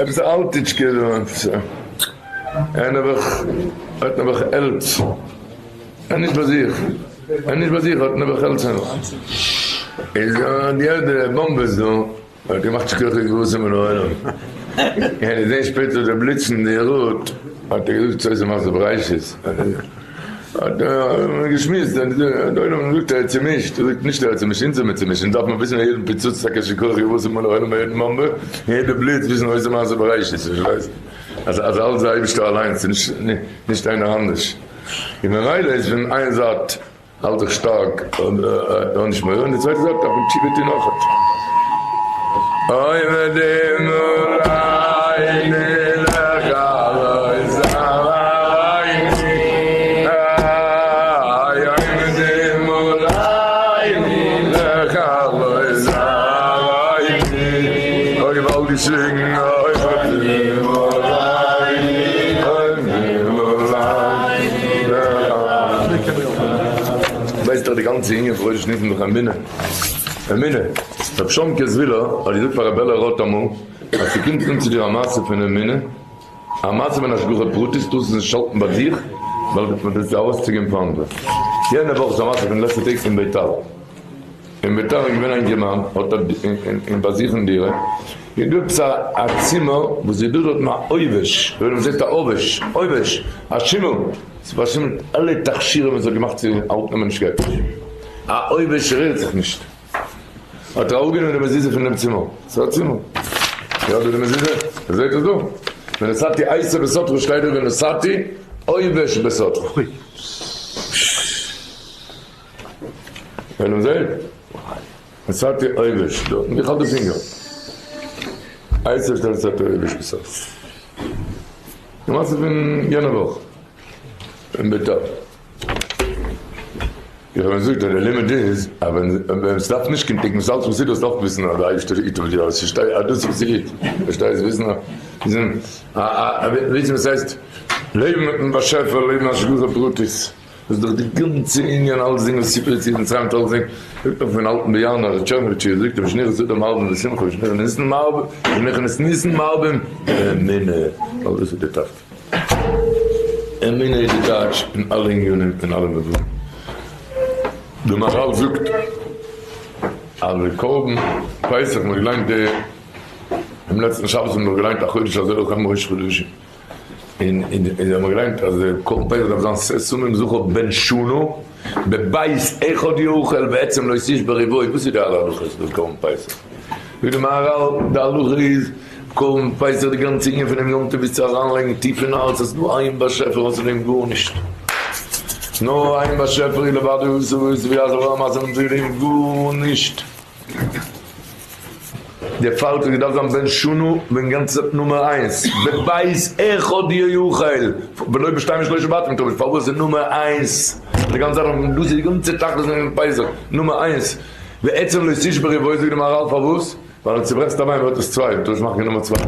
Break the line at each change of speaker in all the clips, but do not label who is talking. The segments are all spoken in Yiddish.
עפעס א אלטיטשקע דא עפעס ער נעבעך האט נעבעך עלץ ער נישט ביי זיך ער נישט ביי זיך האט נעבעך עלץ איז די ערדע באמבעס דא האט געמאכט שכוח גרויסע מן העולם און געזען שפעטער די בליצן די רוט האט ער געזאגט ס'איז מעשה בראשית האט ער געשמועסט דער עולם זאגט ער איז צומישט, ער זאגט נישט ער איז צומישט, אונז זעמיר צומישט, אונז דארף מען וויסן יעדן פיצוץ טאקע שכוח געוואוסט מלא עולם ביי יעדן באמבע, און יעדע בליץ וויסן עושה מעשה בראשית, פארשטייסט? אז אז אלס דער אייבישטער אליינס און נישט נישט איינער אנדערש, און ממילא איז פון איין זייט האלט זיך שטארק און האט נישט מורא, און די צווייטע זייט דארף מען תשובה טון אויכעט. אוי ודים אולי נלך אלי זרעיני איי אוי ודים אולי נלך אלי זרעיני אוי געוואלד געשריגן אוי ודים אולי ודים אולי נלך ווייסט דאך די גאנצע ענין פון חודש ניסן דורך אמונה. אמונה. רבי שלומ'קע זווילער האט געזאגט פאר רבי אלי' ראטה אמאל, אז ס'קומט אן צו דיר א מעשה פון אמונה, א מעשה פון השגחה פרטית, טארסט עס נישט האלטן ביי זיך, ווייל דאס איז ארויסצוגעבן פאר אנדערע. יענע וואך איז א מעשה פון די לעצטע טעג אין ביתר. אין ביתר איז געווען א אינגערמאן, האט א אין ביי זיך אין דירה, איז דא עפעס א צימער וואס איז דא דארטן א עובש, וואס הייסט א עובש? עובש, א שימל. ס'איז פארשימלט אלע תכשירים וואס האט געמאכט צו אראפנעמען נישט גייט נישט. א עובש רירט זיך נישט. האט ער אראפגענומען די מזוזה פון דעם צימער. ס'איז א צימער. יא דא די מזוזה. איר זעט עס דא? ונתתי עשב בשדך שטייט דא ונתתי עובש בשדך. ווען מ'זעט ונתתי עובש דא. איך האלט די פינגער. עשב שטייט ונתתי עובש בשדך. די מעשה פון יענע וואך אין ביתר. איך האב געזאגט אז די לימוד איז אז ווען עס דארף נישט קיין תיקון, ס'אלץ וואס איז דאס דארף וויסן אז די אייבערשטער היט אויף דיר, אז ס'שטייט אז דאס וואס איז פארשטייסט וויסן אז וויסן וואס הייסט לעבן מיטן באשעפער, לעבן השגחה פרטית. דאס איז דאך די גאנצע ענין אלסדינג וואס סיפור יציאת מצרים מיט אלסדינג, זאגט נאך פון אלטן באיאנער ר' טשערנאוויטשער זאגט ער משנכנס אדר מרבים בשמחה משנכנס ניסן מרבים משנכנס ניסן מרבים באמונה, ווייל דאס איז די תכלית. אמונה איז די טייטש אין אלע ענינים אין אלע מובנים. די מהרל זאגט אז די קרבן פסח מ'האט געליינט די דעם לעצטן שבת האבן מיר געליינט החודש הזה לכם ראש חדשים. און און האבן געליינט אז די קרבן פסח דארף זיין שה תמים זכר בן שנה בבית אחד יאכל ועצם לא תשברו בו, וואס איז די אלע הלכות פון קרבן פסח? זאגט די מהרל די הלכה איז קרבן פסח די גאנצע ענין פונעם יום טוב איז צו אריינלייגן טיף אין הארץ אז ס'דא איין באשעפער אויסער דעם גארנישט, נאר איין באשעפער הוא לבדו עשה ועושה ויעשה וכל המעשים אויסער דעם גארנישט. דערפאר האט ער געדארפט זיין בן שנה ווען גאנצע נומער איינס, בבית אחד יאכל, ולא בשתיים ושלושה בתים, טאמער פארוואס איז נומער איינס, די גאנצע זאך, דאס איז די גאנצע תכלית פון פסח, נומער איינס, ועצם לא תשברי בו, זאגט די מהרל פארוואס, ווייל ווען צוברעכסט א ביין ווערט עס צוויי, מ'טאר נישט מאכן קיין נומער צוויי,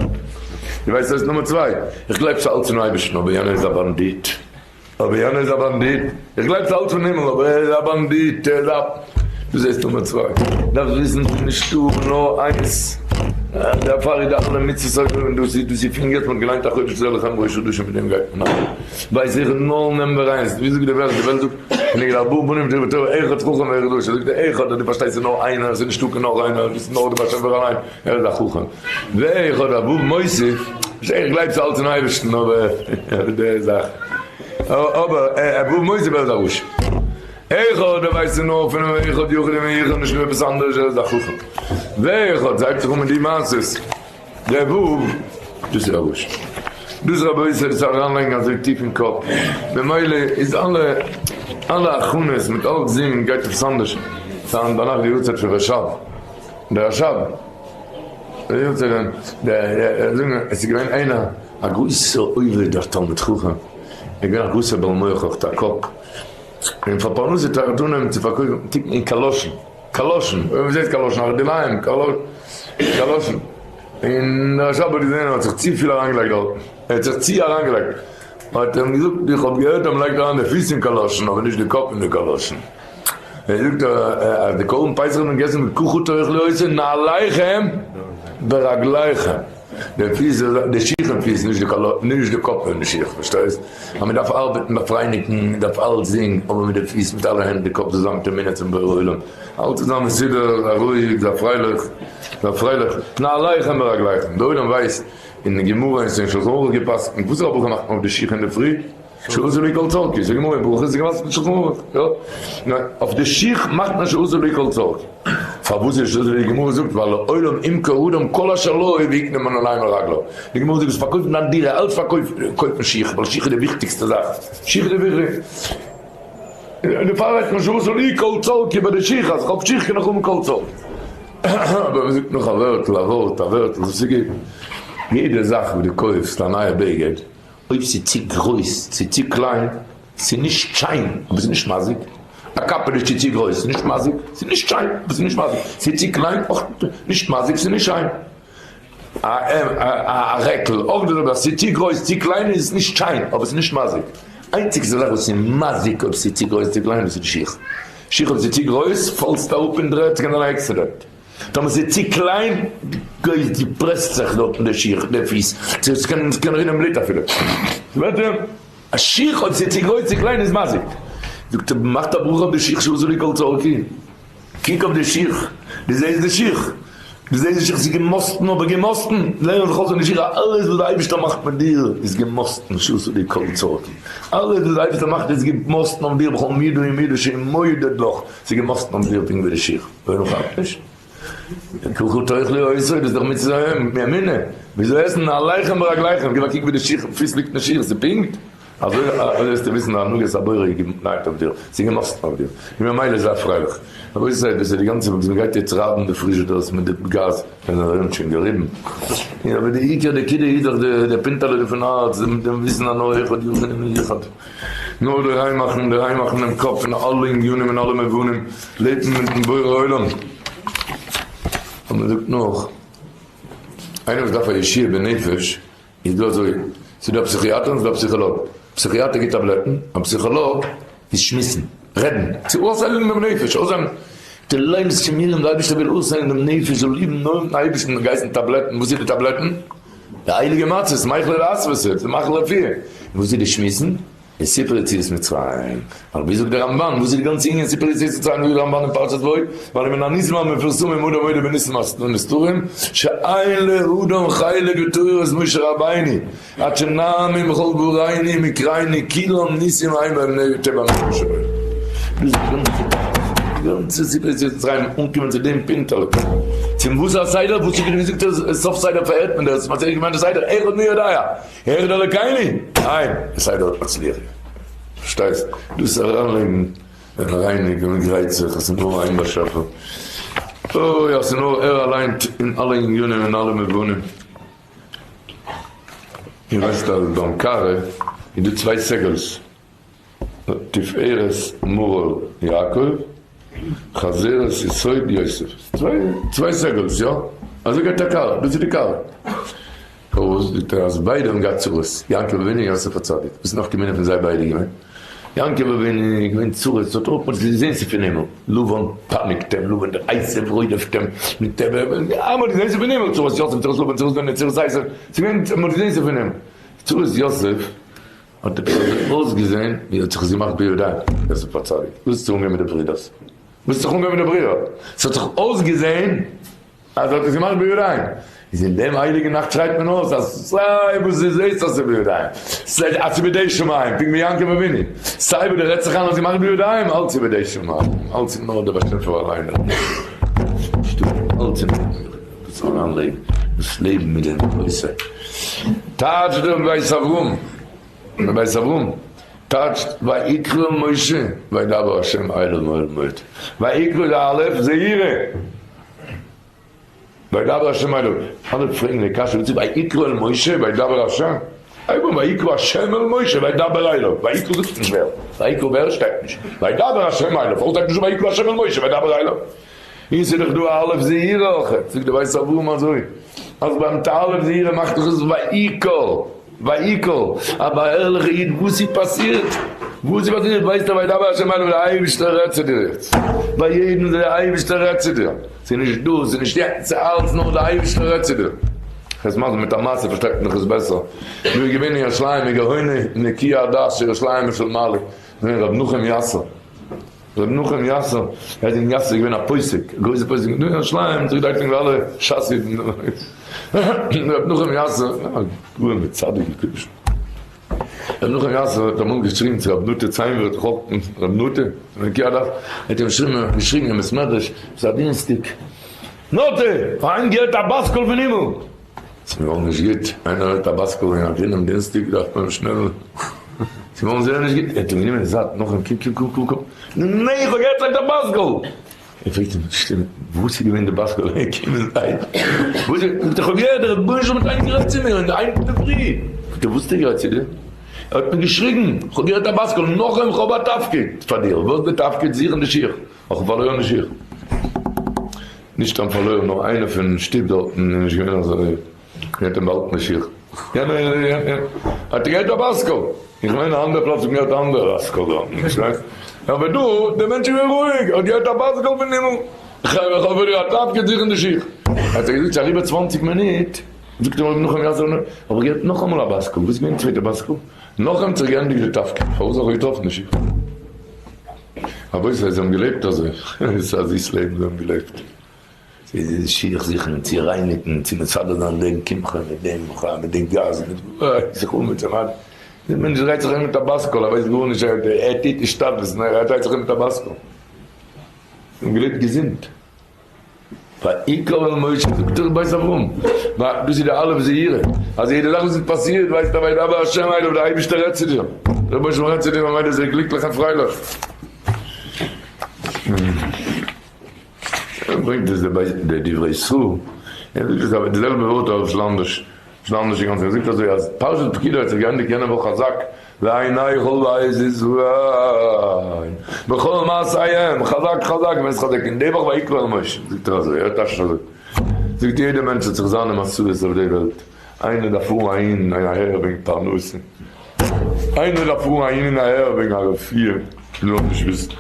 דו ווייסט וואס הייסט נומער צוויי? איך גלייב ס'איז אלץ אין אייבערשטן אבער יענער איז א באנדיט. אבער יענער איז א באנדיט, איך גלייב ס'איז אלץ פון הימל, אבער ער איז א באנדיט, ער איז א. דו זעסט נומער צוויי, דארפסט וויסן ס'איז נישטא נאר איינס, דערפאר איז די אלע מצוות אויף און דאס איז דאס איז פון יעצט, מ'האט געליינט החודש הזה לכם ראש חדשים מיט דעם גייט מען ארום, ווייס איך נאר נומבער איינס, ווי זאגט די וועלט, די וועלט זאגט כנגד ארבעה בנים תורה בתורה אחד חכם ואחד רשע, זאגט ער אחד אז דו פארשטייסט ס'איז נאר איינער, ס'איז נישטא קיין נאך איינער, דאס איז נאר די באשעפער אליין, ער איז א חכם, ואחד אבוב מוסיף. איך גלייב ס'אלץ אין אייבערשטן אבער די זאך אבער אבוב מוסיף ער איז א רשע. אחד ער ווייסט נאר פונעם אחד יחיד ומיוחד נישט פון עפעס אנדערש ער איז א חכם. ואחד ס'הייבט זיך אן מיט די מעשות דער וו דאס איז א רשע. דאס רבותי דאס אריינלייגן אזוי טיף אין קאפ ממילא איז אלע אלע הכנות מיט אלצדינג גייט עפעס אנדערש ס'היינט ביינאכט די יארצייט פון רשב דער רשב. עס איז געווען איינער א גרויסער עובד א תלמיד חכם, ער איז געווען א גרויסער בעל מח אויך א קאפ, און פאר פרנסה האט ער אנגעהויבן צו פארקויפן תיקון אין קאלאשן, קאלאשן, ווי זעהט קאלאשן, ארדיליים, קאלאשן, און דער רשב האט געזעהן ער האט זיך צופיל אריינגעלייגט דארטן, ער האט זיך צו אריינגעלייגט, האט ער אים געזאגט איך האב געהערט אז מען לייגט אריין די פיס אין קאלאשן אבער נישט די קאפ אין די קאלאשן. ער זאגט אז די קרבן פסח האט מען געגעסן מיט ככה תאכלו אותו נעליכם ברגליכם. די פיס, די שיך און פיס, נישט די קאלא, נישט די קאפ און די שיך, פארשטייסט? אז מען דארף ארבעטן, מען דארף רייניגן, מען דארף אלצדינג, אבער מיט די פיס, מיט אלע הענט, די קאפ זאל זיין מיט אמונה צום בורא עולם, אלץ זאל זיין מסודר, זיי רואיג, זיי פרייליך, זיי פרייליך, נעליכם ברגליכם, די עולם ווייסט, אין גמרא און אין שלחן ערוך געפסקנט, וואס רבי מאכט מען אויף די שיך אינדערפרי? שעשו לי כל צרכי, ס'איז גמרא אין ברכות, ס'איז געפסקנט אין שלחן ערוך, יא? ניין, אויף די שיך מאכט מען שעשו לי כל צרכי. פארוואס איז שעשו לי, די גמרא זאגט ווייל לעולם ימכור אדם כל אשר לו ויקנה מנעליים לרגליו. די גמרא זאגט וואס פארקויפן דיין דירה, אלץ פארקויף, קויפן שיך, ווייל שיך איז די וויכטיגסטע זאך, שיך איז די וויכטיגסטע. דערפאר ווייסט מען שעשו לי כל צרכי ביי די שיך, אז כ'האב שיך קען איך האבן כל צרכי. אבער מ'זאגט נאך א ווערטל, א ווארט, א ווערטל, וואס איז גוט? יעדע זאך וואס דו קויפסט א נייע בגד, אויב ס'איז צו גרויס צו צו קליין, ס'איז נישט שיין אבער ס'איז נישט מזיק, א קאפעליטש איז צו גרויס ס'איז נישט מזיק, ס'איז נישט שיין אבער ס'איז נישט מזיק, ס'איז צו קליין אויך נישט מזיק ס'איז נישט שיין, א רעקל אויך די זעלבע זאך, ס'איז צו גרויס צו קליין איז עס נישט שיין אבער ס'איז נישט מזיק, איינציגסטע זאך וואס איז מזיק אויב ס'איז צו גרויס צו קליין דאס איז די שיך, שיך אויב ס'איז צו גרויס פאלסטו אראפ אין דר'ערד ס'קען זיין א accident. טאמער ס'איז צו קליין גייט די פרעסט זיך דארטן די שיך די פיס ס'קען ס'קען רינען בלוט אפילו וועט ער א שיך אויב ס'איז צו גרויס צו קליין איז מזיק זאגט ער מאכט א ברכה אויף די שיך שעשו לי כל צרכי קוק אויף די שיך די זעסט די שיך די זעסט די שיך ס'איז געמאסטן אבער געמאסטן לערן זיך אויס פון די שיך אז אלעס וואס די אייבערשטער מאכט מיט דיר איז געמאסטן שעשו לי כל צרכי אלעס וואס די אייבערשטער מאכט איז געמאסטן אויף דיר בכל מידה ומידה שמודד לך ס'איז געמאסטן אויף דיר פונקט ווי די שיך. ווער נאך כאפט נישט? ככה תאכלו אותו, דאס איז דאך מצוה מאמינה, וויאזוי עסן נעליכם ברגליכם, גיב א קוק ווי די שיך פיס ליגט אין שיך, ס'איז פונקט אזוי, אזוי וועסטו וויסן די הנהגת הבורא איז גענייט אויף דיר, ס'איז געמאסטן אויף דיר, און ממילא זיי פרייליך. רבותי דאס איז די גאנצע וואס מ'גייט יעצט רייבן די פריזשידערס מיט די גאז, ווען זיי האבן שוין געריבן, און אבער די עיקר די נקודה איז דאך די פינטעלע דא פון הארץ, דעם וויסן אז נאר אחד יחיד ומיוחד. נאר די ריין מאכן, די ריין מאכן דעם קאפ פון אלע עניינים און אלע מובנים, לעבן מיטן בורא עולם. און מען זאגט נאך, איינער וואס דארף א ישועה בנפש, איז דא אזוי, ס'איז דא א פסיכיאטער און ס'איז דא א פסיכאלאג. פסיכיאטער גיבט טאבלעטן, א פסיכאלאג איז שמועסן, רעדן, צו אויסהיילן דעם נפש, אויסהיילן, די לייבסט צו מיר און די אייבערשטער וויל אויסהיילן דעם נפש, זאל ליבן נאר מיטן אייבערשטן, גייסט מיט טאבלעטן, וואס איז די טאבלעטן? די הייליגע מצות, מאכלי לעצבות, די מאכל רפואה. און וואס איז די שמועסן? אין סיפור יציאת מצרים. ווייל ווי זאגט דער רמבן, וואס איז די גאנצע ענין סיפור יציאת מצרים, זאגט דער רמבן אין פרשת בא, ווייל מן הניסים המפורסמים אדם מודה בניסים הנסתרים, שאין לאדם חלק בתורת משה רבינו, עד שנאמין בכל דברינו מקרינו כולם ניסים המה בני טבע משה רבינו. דאס איז די גאנצע תכלית, די גאנצע סיפור יציאת מצרים, אנקומען צו דעם פינטעלע, צום וואס א סדר, וואס האט געזאגט אז סוף סדר פארהערט מען דאס, מ'האט זיך געמיינט די סדר, אחד מי יודע, אחד אלוקינו, ניין, די סדר האט מצליח געווען, פארשטייסט, דאס אריינלייגן און רייניגן און גרייט זיך, עס איז נאר איין באשעפער, אוי אז ס'איז נאר ער אליין אין אלע ענינים און אלע מובנים. איר ווייסט אז ביים קערה איז דא צוויי סגול'ס, תפארת מרור יעקב, חזרת יסוד יוסף. צוויי סגול'ס, יא? אזוי גייט א קערה, דאס איז די קערה. פארוואס זאגט ער אז ביידע האבן געהאט צרות, יעקב אבינו און יוסף הצדיק, וואס איז נפקא מינה פון זיי ביידע געווען? יעקב אבינו איז געווען צרות, ס'האט אויך מ'האט עס געזען ס'איז פון הימל, לבן פייניגט אים, לבן דער עשו רודפ'ט אים, מיט אים, מ'האט געזען ס'איז פון הימל, צרות יוסף, צרות לבן, צרות בני, צרות עשו, ס'איז געווען, מ'האט געזען ס'איז פון הימל. צרות יוסף האט עפעס אזוי אויסגעזען ווי ער האט זיך עס געמאכט בידיים, יוסף הצדיק, וואס האט זיך אנגעהויבן מיט די ברידערס? וואס האט זיך אנגעהויבן מיט די ברידער? ס'האט זיך אויסגעזען אז ער האט עס געמאכט בידיים, איז אין דעם הייליגן נאכט שרייט מען אויס אז סיי וואס דו זעסט אז ס'איז בידיים, סיי אז ס'איז בידי שמים, פונקט ווי יעקב אבינו, סיי וואס דו רעדסט זיך איין אז געמאכט בידיים, אלץ איז בידי שמים, אלץ איז נאר דער באשעפער אליין, נישטא, אלץ איז נאר דאס אריינלייגן דאס לעבן מיט דעם גרויסע טייטש דער בית אברהם, דער בית אברהם טייטשט ויקרא משה וידבר ה' אליו מאוהל מועד, ויקרא איז א אלף זהירה. וידבר השם אליו, אלע פרעגן די קשיא וואס איז ויקרא אל משה וידבר השם? הייב אן ויקרא השם אל משה וידבר אליו, ויקרא זאגט נישט ווער, ויקרא ווער שטייט נישט, וידבר השם אליו, פארוואס שטייט נישט ויקרא השם אל משה וידבר אליו? און ס'איז דאך דא א אלף זהירה אויכעט, זאגט די בית אברהם אזוי, אז ביים אלף זהירה מאכט דאך עס ויקרא. ויקרא, אבער א ערליכע איד וואס איז פאסירט? וואס איז פאסירט? ווייסט ער וידבר השם אליו דער אייבערשטער רעדט צו דיר יעצט, ביי יעדן דער אייבערשטער רעדט צו דיר, ס'איז נישט דאס ס'איז נישט יענץ ס'איז אלץ נאר דער אייבערשטער רעדט צו דיר. כ'וועל עס מסביר מיט א מעשה פארשטייט מען דאך עס בעסער. דא איז געווען אין ירושלים מגאוני נקיי הדעת של ירושלים של מעלה, געווען ר' נחום יאסער. ר' נחום יאסער, ער האט אין יאסער געווען א פוסק, א גרויסע פוסק, דא אין ירושלים זיך געדאכט ווי אלע שס אידן. ר' נחום יאסער, א גאון וצדיק וקדוש. ר' נחום יאסער האט אמאל געשריגן צו ר' נטע ציינווירט, ר' נטע, נקיי הדעת, ער האט אים געשריגן אין בית מדרש, ס'איז א דינסטאג, נאטע! היינט געהערט א בת קול פון הימל! ס'איז געווארן נישט גוט, איינער הערט א בת קול אין א גרינעם דינסטאג דארף מען שנעל, ס'איז געווארן זייער נישט גוט, ער האט אים גענומען אין זייט נאכדעם קום קום קום קום קום, ניין איך האב געהערט היינט א בת קול! ער פרעגט אים שטיל וואס איז געווען די בת קול? ער קום אין זייט, וואס איז? זאגט ער איך האב געהערט דער רבונו של עולם האט היינט גערעדט צו מיר אין די איין אינדערפרי, זאגט ער וואס האט ער גערעדט צו דיר? ער האט מיר געשריגן, איך האב געהערט א בת קול, נאכדעם איך האב א תפקיד פאר דיר, וואס איז די תפקיד? זוכן די שיך. איך האב פארלוירן די שיך. נישט סתם פארלוירן, נאר איינער פון שטוב דארטן איז נישט געווען אזוי, ער האט אים באהאלטן די שיך. יענער האט געהערט א בת קול. איך מיין א אנדערע פלאץ האט מען געהערט א אנדערע בת קול דארטן, פארשטייסט? אבער דא, דער מענטש איז געווען רואיג, ער האט געהערט א בת קול פון הימל. איך האב פאר דיר א תפקיד זוכן די שיך. האט ער געזאגט ס'איז אריבער צוואנציג מינוט, זאגט אים רבי נחום יאסעלע, האב איך געהערט נאכאמאל א בת קול. וואס איז געווען די צווייטע בת קול? נאכדעם האט זיך געענדיגט די תפקיד, פארוואס האב איך געטראפן די שיך? רבותי זיי האבן געלעבט אזוי, ס'איז א זיס לעבן זיי האבן געלעבט, זיי שיך זוכן צו רייניגן צו מסדר זיין דעם קמחא מיט דעם מחה מיט דעם גאז מיט זיך אן מיט זיך דער מענטש דרייט זיך ארום מיט א בת קול ער ווייסט גארנישט ער טוט השתדלות נאר ער דרייט זיך ארום מיט א בת קול, זיי האבן געלעבט געזונט. ויקרא אל משה זאגט דער בית אברהם, דאס איז די אלף זהירה, אז יעדע זאך וואס איז פאסירט ווייסט ער וידבר השם אליו, דער אייבערשטער רעדט צו דיר, דער רבונו של עולם רעדט צו דיר ממילא זיי גליקליך און פרייליך. ער ברענגט עס די דברי ישראל, ער זאגט עס אבער די זעלבע ווארט אבער אביסל אנדערש. אביסל אנדערש אינגאנצן, ער זאגט אזוי אז פרשת פקודי האט זיך געענדיגט יענע וואך חזק לעיני כל בית ישראל בכל מעשיהם חזק חזק ווען ס'חזק אין די וואך ויקרא אל משה זאגט ער אזוי ער טייטשט אזוי זאגט יעדע מענטש האט זיך זיינע מסעות אויף די וועלט איינער דארף פארן אהין און אהער וועגן פרנסה איינער דארף פארן אהין און אהער וועגן א רפואה מ'זאל נישט וויסן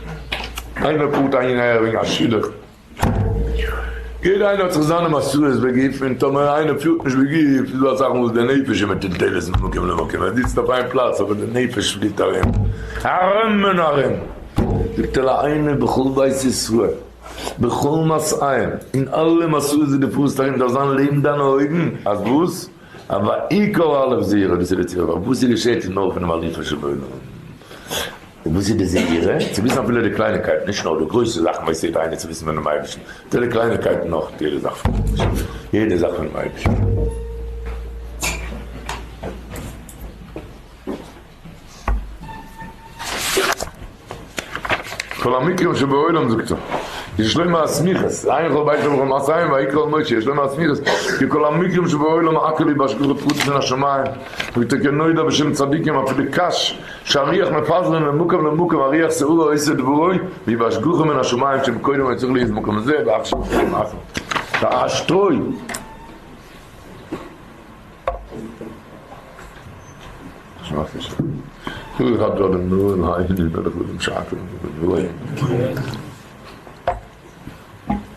איינער פארט אהין און אהער וועגן א שידוך. יעדער איינער האט זיך זיינע מסעות בגוף, און טאמער איינער פירט נישט בגוף, איז דא אסאך מאל וואס די נפש איז מטולטלת ממקום למקום, ער זיצט אויף איין פלאץ אבער די נפש פליט ארום, ארום און ארום. זאגט ער לעיני בכל בית ישראל, בכל מסעיהם, אין אלע מסעות וואס דו פארסט ארום דארף זיין לעבן דיינע אויגן, אז וואס? א ויקרא א' זעירא, דאס איז די ציור, אבער וואס איז געשעט איז נאר פונעם אלופו של עולם. און וואס איז די זעירא? צו וויסן אפילו די קלייניקייטן, נישט נאר די גרויסע זאכן ווייסט יעדער איינער צו וויסן פונעם אייבערשטן, אפילו די קלייניקייטן אויך, יעדע זאך פונעם אייבערשטן, יעדע זאך פונעם אייבערשטן. כל המקרים שבעולם זאגט ער, יש לומר הסמיכות, עיין כל בית ובכל מעשיהם ויקרא אל משה, יש לומר הסמיכות, כי כל המקרים שבעולם הכל היא בהשגחה פרטית מן השמים, זאגט ער כנודע בשם צדיקים אפילו קש שהרוח מפזרין ממקום למקום הרוח סערה עושה דברו והיא בהשגחה מן השמים שמקודם היה צריך להיות במקום הזה ועכשיו במקום אחר. והשטרוי.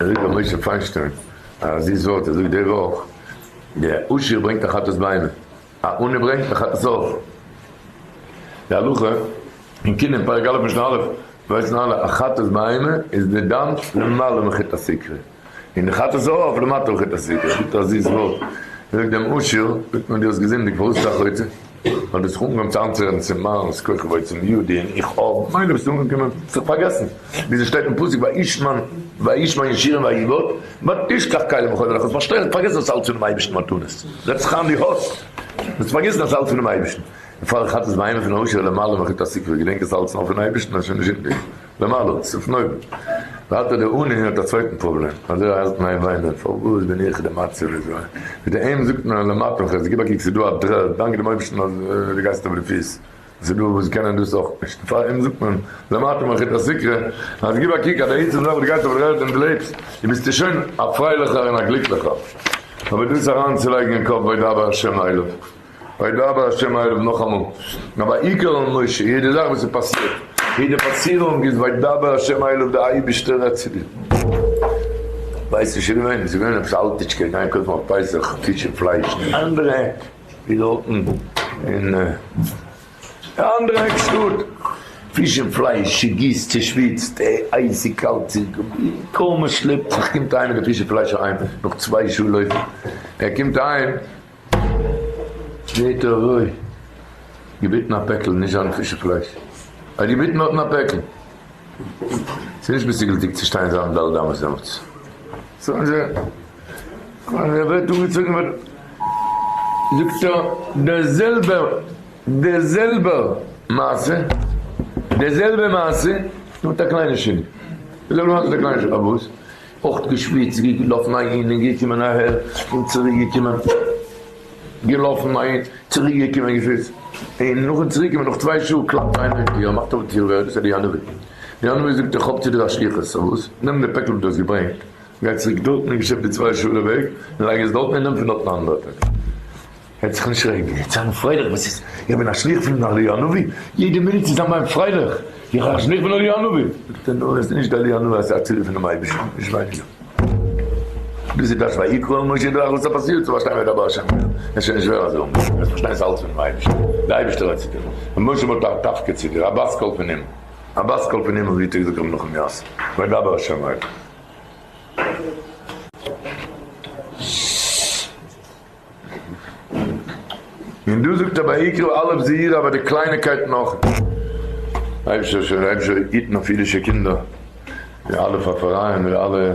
ר' משה פיינשטיין א זיס ווארט ער זאגט די וואך דער עשיר ברענגט א חטאת בהמה א עני ברענגט א חטאת עוף די הלכה אין קינים פרק א' משנה א' ווייסן אלע א חטאת בהמה איז די דם למעלה מחוט הסיקרא און די חטאת עוף למטה מחוט הסיקרא זאגט ער א זיס ווארט ער זאגט דעם עשיר זאגט מען דו האסט געזינדיגט פארוואס איז א חוטא ווייל דו האסט זיך אנגעהויבן צו איינצורעדן צו מיין כח ועוצם ידי און איך האב מילא ביסטו אנגעקומען זיך פארגעסן ווי עס שטייט אין פסוק וישמן וישמן ישורון ויבעט ותשכח כלים וכל מלאכות פארשטייט פארגעסן אז ס'אלץ פונעם אייבערשטן מתנות זעץ זיך איין דו האסט זאלסט פארגעסן אז ס'אלץ פונעם אייבערשטן און פאר איך האט עס בהמה פון עושר למעלה מחוט הסיקרא געדענק עס אלץ נאר פון אייבערשטן אז שוין נישט אונטער למעלה ס'איז פון אויבן ווייטער דער עני האט א צווייטן פראבלעם אזוי האלט מיין וויינען פארוואס בין איך די מצב אזוי ווי די אים זאגט מען למטה מחוט גיב א קוק ס'איז דא א דרעל דאנק דעם אויבערשטן אז דו גייסט אויף די פיס ס'איז דא וואס קענען דאס אויך נישט, פאר אים זאגט מען למטה מחוט הסיקרא, אז גיב א קוק אז די עצם זאך וואס דו גייסט אויף דער ערד און דו לעבסט, דו ביסטו שוין א פרייליכער און א גליקליכער. אבער דאס אריינצולייגן אין קאפ וידבר השם אליו, וידבר השם אליו נאכאמאל, אבער עיקר אל משה, יעדע זאך וואס איז פאסירט, יעדע פאסירונג איז וידבר השם אליו, דער אייבערשטער רעדט צו דיר. ווייסט נישט ווי געווען, ס'איז געווען עפעס א אלטיטשקע געגאנגען קויפן אויף פסח פיש און פלייש, אנדערע עק ווי דארטן אין די אנדערע עק שטאט, פיש און פלייש צוגיסט צושוויצט, הייס און קאלט, קוים ער שלעפט זיך קומט אהיים מיט די פיש און פלייש אהיים, נאך צוויי שעה לויפן, ער קומט אהיים זעהט ער אזוי, געביטן א פעקל, נישט זיין פיש און פלייש, ער האט געביטן דארטן א פעקל. ס'איז נישט מסוגל'דיג צו שטיין זיין ד' אמות דעמאלטס. זאגן זיי, אז ער ווערט אנגעצויגן ווערט, זאגט ער, דער זעלבער, דער זעלבער מעשה, דער זעלבע מעשה, נאר מיט א קליינע שינוי. דער זעלבע מעשה מיט א קליינע שינוי. אבער וואס? אויך געשוויצט, געלאפן אהין און געקומען אהער, און צוריק געקומען. געלאפן אהין, צוריק געקומען געשוויצט, און נאכן צוריק קומען נאך צוויי שעה קלאפט איינער אין טיר, מאכט אויף די טיר ווער איז דאס אליהו הנביא, אליהו הנביא זאגט איך האב צו דיר א שליחות, א וואס? נעם די פעקל וואס דו האסט געברענגט, גיי צוריק דארטן אין געשעפט די צוויי שעה די וועג, און לייג עס דארטן און נעם פון דארטן א אנדערע פעקל. ער האט זיך נישט רעגן, ער האט זיין פרייליך, וואס איז? איך בין א שליח פון אליהו הנביא, יעדע מינוט צו זיין ביים פרייליך, איך בין א שליח פון אליהו הנביא, זאגט ער נו עס איז נישט אליהו הנביא עס איז א ציווי פונעם אייבערשטן, נישט ווייניגער. דאס איז דאס ויקרא אל משה דרך וואס האט פאסירט צו פארשטיין ווער דער בעל שם איז, עס איז שוין נישט שווער אזוי אנגעפאנגען, עס פארשטיין איז אלץ פונעם אייבערשטן, דער אייבערשטער רעדט צו דיר, און משה האט א תפקיד צו דיר, א בת קול פון הימל, א בת קול פון הימל ווי האט ער געזאגט רבי נחום יאסל, וידבר השם אליו. און דא זאגט ער ויקרא א' זעירא אבער די קלייניקייטן אויך. אייבערשטער זאל שוין אייבערשטער היטן אויף אידישע קינדער די אלע פארפערייען די אלע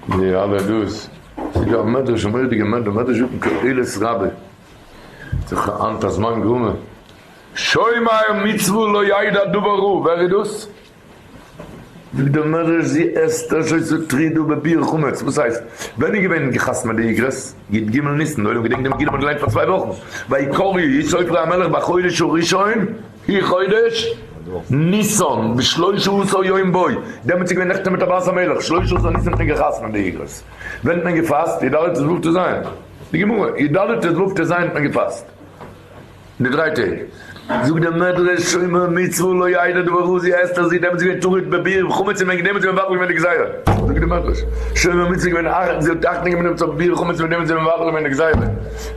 די אלע דאס. ס'איז דא א מדרש א מורא'דיגע מדרש מדרש זאגט אין קהלת רבה זיך היינט א זמן גרמא שומר מצוה לא ידע דבר רע ווער איז דאס? זאגט דער מדרש זי אסתר שהיתה טרידה בביעור חמץ, וואס הייסט? ווען איז געווען געחתמעט די איגרות? י ג ניסן, די עולם געדענקט די מגילה מ'האט געליינט פאר צוויי וואכן, ויקראו סופרי המלך בחודש הראשון הוא חודש ניסן בשלושה עשר יום בו, דעמאלטס איז געווען נחתם מיט טבעת המלך, שלושה עשר ניסן האט מען געחתמעט די איגרות, ווען האט מען געפאסט? י ד ט ו ט ז, די גמרא, י ד ט ו ט ז האט מען געפאסט. די דריי טעג. זאגט דער מדרש שומר מצוה לא ידע דבר רע זי אסתר זי דעמאלטס געווען טרוד בביעור חמץ און וועגן דעם האט זי מבטל געווען די גזירה. זאגט דער מדרש שומר מצוה געווען אכט זי האט אכטונג גענומען אויף ביעור חמץ וועגן דעם האט זי מבטל געווען די גזירה.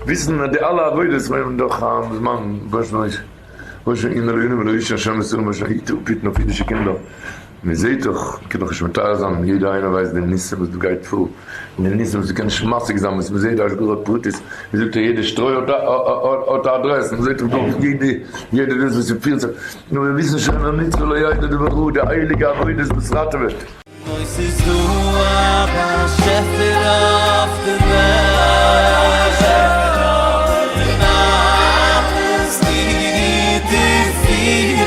וויסן אז די אלע עבודות מיינען דאך א זמן וואס נאר וואס אין אלוהינו ולא איש השם ישראל מה שהיית אפהיטן אויף אידישע קינדער. מען זעט דאך, מען קען דאך נישט מתאר זיין, יעדער איינער ווייסט די ניסים וואס דא גייט פאר, און די ניסים וואס מען קען נישט משיג זיין, וואס מען זעט די השגחה פרטית, ווי זאגט ער יעדע שטרוי האט האט א אדרעס, מען זעט דאך דא יעדע יעדע דאס וואס ס'פירט זיך, נאר מיר וויסן שוין המצוה לא ידע דבר רע, די הייליגע עבודות וואס ראטעוועט.
אוי ס'איז דא א באשעפער אויף די וועלט, און אלעס טוט ער פיר.